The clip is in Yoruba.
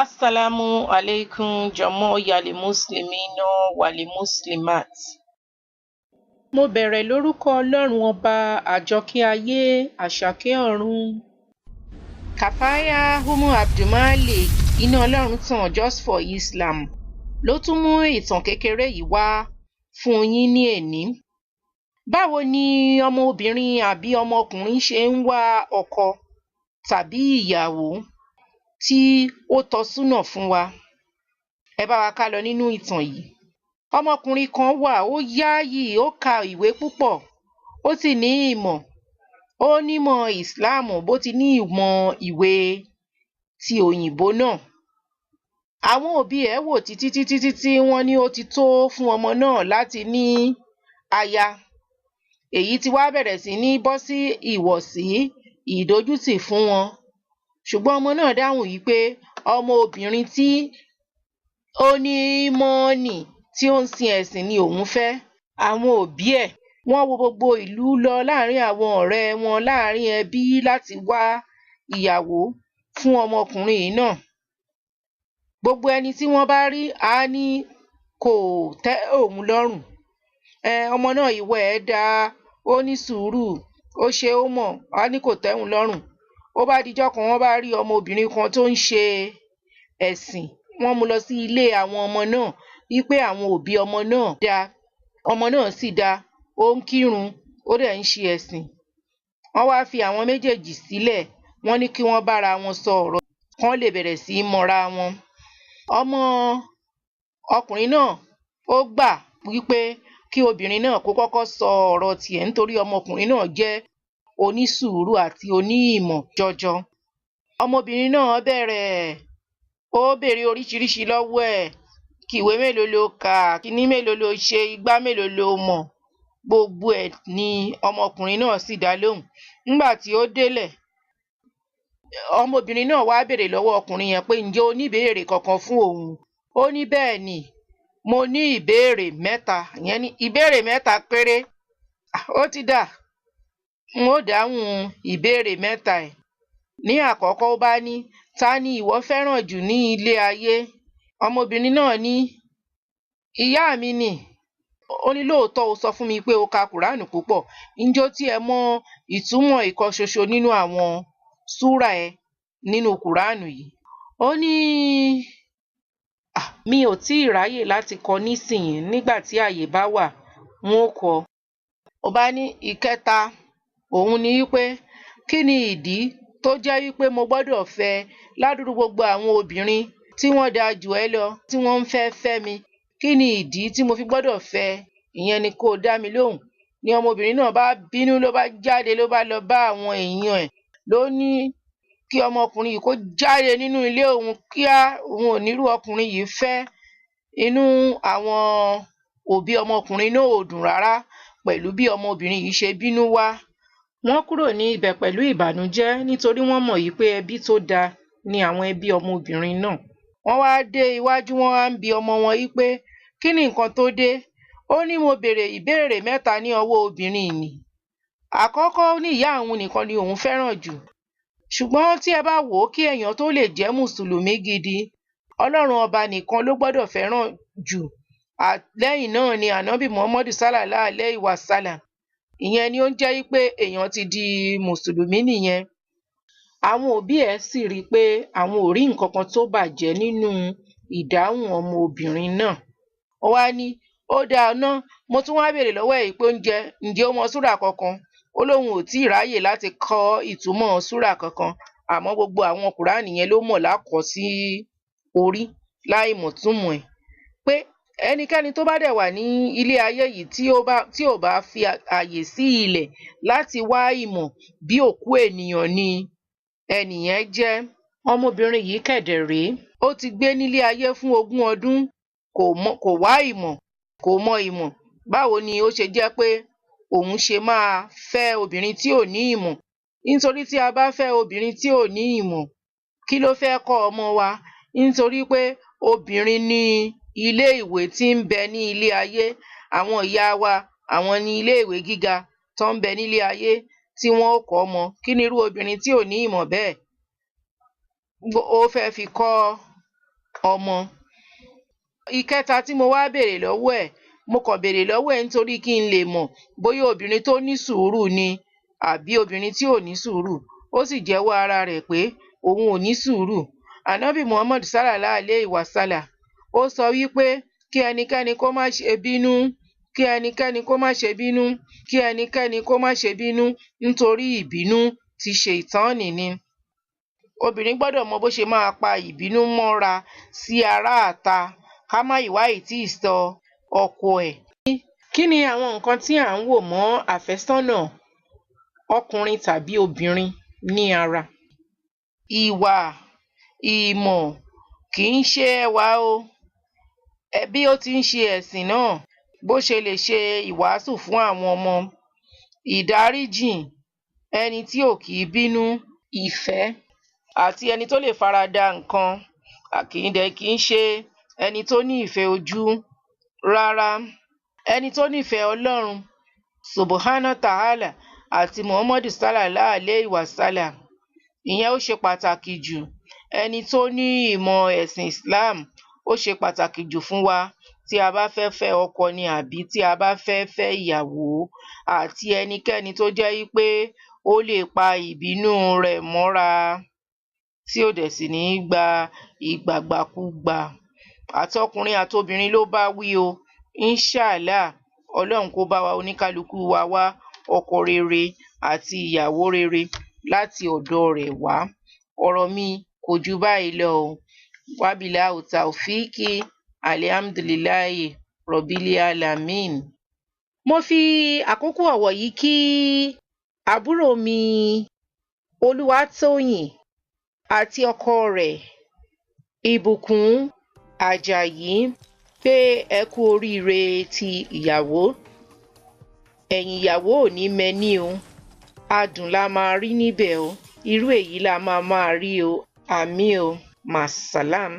Assalamu alaikum jọmọ́ yàlẹ̀ muslimina wàlẹ̀ muslimat. Mo bẹ̀rẹ̀ lórúkọ Ọlọ́run Ọba àjọkẹ́ ayé àṣàkẹ́ ọ̀run. Kafaya Umu Abdulmalik Iná Ọlọ́run Tàn Just for Islam ló tún mú ìtàn kékeré yìí wá fún yín ní èní. Báwo ni ọmọbìnrin àbí ọmọkùnrin ṣe ń wá ọkọ tàbí ìyàwó tí ó tọ́ súnà fún wa? Ẹ bá wa ká lọ nínú ìtàn yìí. Ọmọkùnrin kan wà, ó yááyì, ó ka ìwé púpọ̀, ó sì ní ìmọ̀. Ó nímọ̀ Ìsìláàmù bó ti ní ìmọ̀ ìwé ti òyìnbó náà. Àwọn òbí ẹ̀ wò títí títí títí, wọ́n ní ó ti tó fún ọmọ náà láti ní aya. Èyí ti wá bẹ̀rẹ̀ sí ní bọ́ sí ìwọ̀sí, ìdójútì fún wọn. Ṣùgbọ́n ọmọ náà dáhùn wí pé ọmọ obìnrin tí ó ní ímọ́ọ̀nì, tí ó ń sin ẹ̀sìn ni òun fẹ́. Àwọn òbí ẹ̀ wọ́n wo gbogbo ìlú lọ láàrín àwọn ọ̀rẹ́ wọn, láàrín ẹbí, láti wá ìyàwó fún ọmọkùnrin yìí náà. Gbogbo ẹni tí wọ́n bá rí á ní kò tẹ́ òun lọ́rùn. Ọmọ náà, ìwà ẹ̀ dáa, ó ní sùúrù, ó ṣe, ó mọ̀, á ní kò tẹ́ òun lọ́rùn. Ó bá dijọ́ kan, wọ́n bá rí ọmọbìnrin kan tó ń ṣe ẹ̀sìn. Wọ́n mú lọ sí ilé àwọn ọmọ náà wípé àwọn òbí ọmọ náà dáa, ọmọ náà sì dáa, ó ń kírun, ó dẹ̀ ń ṣe ẹ̀sìn. Wọ́n wá fi àwọn méjèèjì sílẹ̀, wọ́n ní kí wọ́n bára wọn sọ ọ̀rọ̀ kán lè bẹ̀rẹ̀ sí í mọra wọn. Ọmọ ọkùnrin náà ó gbà wípé kí obìnrin náà kó kọ́kọ́ sọ ọ̀rọ̀ tiẹ̀, nítorí ọmọkùnrin náà jẹ́ onísùúrù àti oní ìmọ̀ jọjọ. Ọmọbìnrin náà bẹ̀rẹ̀, ó béèrè oríṣiríṣi lọ́wọ́ ẹ̀: kí ìwé mélòó lo kà, kíní mélòó lo ṣe, igbá mélòó lo mọ̀. Gbogbo ẹ̀ ni ọmọkùnrin náà sì dá lóhùn. Nígbà tí ó délẹ̀, ọmọbìnrin náà wá béèrè lọ́wọ́ ọkùnrin yẹn pé ǹjẹ́ o ní ìbéèrè kankan fún òun? Ó ní bẹ́ẹ̀ ni, mo ní ìbéèrè mẹ́ta. Ìyẹn ní ìbéèrè mẹ́ta péré. Ó ti dà, n ó dáhùn ìbéèrè mẹ́ta ẹ̀. Ní àkọ́kọ́, ó bá ní, ta ni ìwọ fẹ́ràn jù ní ilé ayé? Ọmọbìnrin náà ní ìyá mi ni. Ó ní lóòótọ́, o sọ fún mi pé o ka Kùránù púpọ̀, ǹjẹ́ o tiẹ̀ mọ ìtumọ̀ ìkan ṣoṣo nínú àwọn súrà ẹ nínú Kùránù yìí? Ó ní mi ò tíì ráyè láti kọ́ nísìnyí, nígbà tí àyè bá wà n ó kọ́. Ó bá ní ìkẹta, òun ni wípé kí ni ìdí tó jẹ́ wípé mo gbọ́dọ̀ fẹ́ ládùúrú gbogbo àwọn obìnrin tí wọ́n dáa jù ẹ́ lọ tí wọ́n ń fẹ́ fẹ́ mi? Kí ni ìdí tí mo fi gbọ́dọ̀ fẹ́? Ìyẹn ni kó o dá mi lóhùn. Ni ọmọbìnrin náà bá bínú, ló bá jáde, ló bá lọ bá àwọn èèyàn ẹ̀, ló ní kí ọmọkùnrin yìí kó jáde nínú ilé òun kíá, òun ò nírú ọkùnrin yìí fẹ́. Inú àwọn òbí ọmọkùnrin náà ò dùn rárá pẹ̀lú bí ọmọbìnrin yìí ṣe bínú wá. Wọ́n kúrò ní ibẹ̀ pẹ̀lú ìbànújẹ́, nítorí wọ́n mọ̀ yìí pé ẹbí tó dáa ni àwọn ẹbí ọmọbìnrin náà. Wọ́n wá dé iwájú, wọ́n wá ń bi ọmọ wọn yìí pé kí ni nǹkan tó dé? Ó ní mo béèrè ìbéèrè mẹ́ta ní ọwọ́ obìnrin nì. Àkọ́kọ́, ó ní ìyá òun nìkan ni òun fẹ́ràn jù. Ṣùgbọ́n tí ẹ bá wò ó, kí èèyàn tó lè jẹ́ mùsùlùmí gidi, Ọlọ́run Ọba nìkan ló gbọ́dọ̀ fẹ́ràn jù, lẹ́yìn náà ni Ànábì Muhammadu sallallahu alayhi wa sallam. Ìyẹn ni ó ń jẹ́ pé èèyàn ti di mùsùlùmí nìyẹn. Àwọn òbí ẹ̀ sì rí i pé àwọn ò rí nǹkan kan tó bàjẹ́ nínú ìdáhùn ọmọbìnrin náà. Ó wá ní ó dáa ná, mo tún wá béèrè lọ́wọ́ ẹ̀ pé oúnjẹ, ǹjẹ́ ó mọ súrà kankan? Ó lóun ò tíì ráyè láti kọ́ ìtumọ̀ súrà kankan, àmọ́ gbogbo àwọn Kùránì yẹn ló mọ̀ lákọ̀ọ́ sí orí láì mọ̀ túmọ̀ ẹ̀. Pé ẹnikẹ́ni tó bá dẹ̀ wà ní ilé ayé yìí tí ó bá tí ò bá fi àyè sí ilẹ̀ láti wá ìmọ̀, bí òkú ènìyàn ni ẹnìyẹn jẹ́. Ọmọbìnrin yìí kẹ̀dẹ̀ rèé, ó ti gbé nílé ayé fún 20 ọdún, kò mọ̀, kò wá ìmọ̀, kò mọ ìmọ̀. Báwo ni ó ṣe jẹ́ pé òun ṣe máa fẹ́ obìnrin tí ò ní ìmọ̀? Nítorí tí a bá fẹ́ obìnrin tí ò ní ìmọ̀, kí ló fẹ́ kọ́ ọmọ wa? Nítorí pé obìnrin ní ilé ìwé tí ń bẹ ní ilé ayé. Àwọn ìyá wa, àwọn ní ilé ìwé gíga tó ń bẹ nílé ayé tí wọ́n ó kọ́ ọmọ. Kí ni irú obìnrin tí ò ní ìmọ̀ bẹ́ẹ̀ ó fẹ́ fi kọ́ ọmọ. Ìkẹta tí mo wá béèrè lọ́wọ́ ẹ̀, mo kàn béèrè lọ́wọ́ ẹ̀ nítorí kí n lè mọ̀ bóyá obìnrin tó ní sùúrù ni àbí obìnrin tí ò ní sùúrù. Ó sì jẹ́wọ́ ara rẹ̀ pé òun ò ní sùúrù. Ànábì Muhammad sallallahu alayhi wa sallam, ó sọ wípé kí ẹnikẹ́ni kó má ṣe bínú, kí ẹnikẹ́ni kó má ṣe bínú, kí ẹnikẹ́ni kó má ṣe bínú, nítorí ìbínú ti ṣèitánì ni. Obìnrin gbọ́dọ̀ mọ bó ṣe máa pa ìbínú mọ́ra sí ará àta, ká má ìwá ìtí sọ ọkọ ẹ̀. Kí ni àwọn nǹkan tí à ń wò mọ́ àfẹ́sọ́nà ọkùnrin tàbí obìnrin ní ara? Ìwà, ìmọ̀, kì í ṣe ẹwà o. Bí ó ti ń ṣe ẹ̀sìn náà, bó ṣe lè ṣe ìwàásù fún àwọn ọmọ, ìdáríjìn, ẹni tí ò kì í bínú, ìfẹ́, àti ẹni tó lè farada nǹkan, kì í dẹ̀ kì í ṣe ẹni tó ní ìfẹ́ ojú rárá. Ẹni tó nífẹ̀ẹ́ Ọlọ́run Subhana Ta'ala àti Muhammadu sallallahu alayhi wa sallam, ìyẹn ó ṣe pàtàkì jù. Ẹni tó ní ìmọ̀ ẹ̀sìn Islam ó ṣe pàtàkì jù fún wa tí a bá fẹ́ fẹ́ ọkọ ni àbí tí a bá fẹ́ fẹ́ ìyàwó, àti ẹnikẹ́ni tó jẹ́ wípé ó lè pa ìbínú rẹ̀ mọ́ra tí ò dẹ̀ sì ní gba ìgbàgbàkúgbà. Àtọkùnrin àtobìnrin ló bá wí o. Inshallah, Ọlọ́run kó bá wa oníkálukú wa wá ọkọ rere àti ìyàwó rere láti ọ̀dọ̀ rẹ̀ wá. Ọ̀rọ̀ mi kò ju báyìí lọ o. Wabilahu taofiki, alihamdulilayi rọ̀bílì alamin. Mo fi àkókò ọ̀wọ̀ yìí kí àbúrò mi Olúwatóyìn àti ọkọ rẹ̀ Ìbùkún Àjàyí pé ẹ kú oríire ti ìyàwó. Ẹ̀yìn ìyàwó ò ní mẹ́ní o. Adùn la máa rí níbẹ̀ o. Irú èyí la máa máa rí o. Àmín o. Màsálàm.